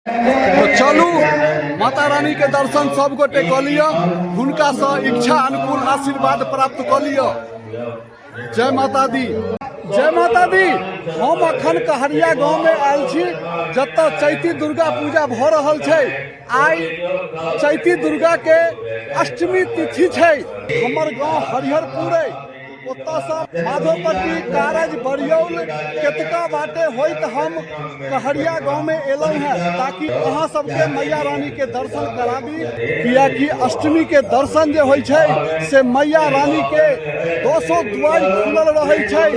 तो चलू माता रानी के दर्शन सब गोटे कऽ लिअ, हुनकासँ इच्छा अनुकूल आशीर्वाद प्राप्त कऽ लिअ। जय माता दी, जय माता दी। हम अखन कहरिया गाँव में आयल छी, जतऽ चैती दुर्गा पूजा भऽ रहल छै। आइ चैती दुर्गा के अष्टमी तिथि छै। हमर गाँव हरिहरपुर अइ, ओतऽसँ माधोपट्टी कारज बरियौल केतका बाटे होइत हम कहरिया गाँवमे एलहुँ हेँ, ताकि अहाँ सबके मैया रानीके दर्शन कराबी। कियाकि अष्टमीके दर्शन जे होइ छै से मैया रानीके दसो दुआरि खुलल रहै छै,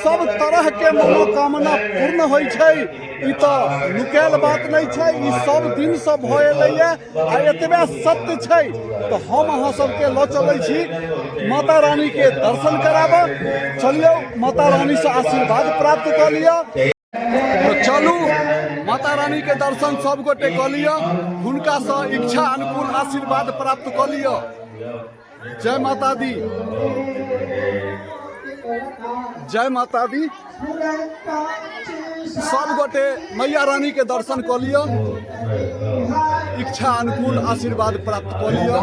सब तरहके मनोकामना पूर्ण होइ छै। ई तऽ नुकायल बात नहि छै, ई सब दिनसँ भऽ एलैए आ एतबे सत्य छै। तऽ हम अहाँ सबके लऽ चलै छी माता रानी के दर्शन कराबऽ। चलियौ माता रानी से आशीर्वाद प्राप्त कऽ लिअ। तऽ चलू माता रानी के दर्शन सब गोटे कऽ लिअ, हुनकासँ इच्छा अनुकूल आशीर्वाद प्राप्त कऽ लिअ। जय माता दी, जय माता दी। सब गोटे मैया रानी के दर्शन कऽ लिअ, इच्छा अनुकूल आशीर्वाद प्राप्त कऽ लिअ।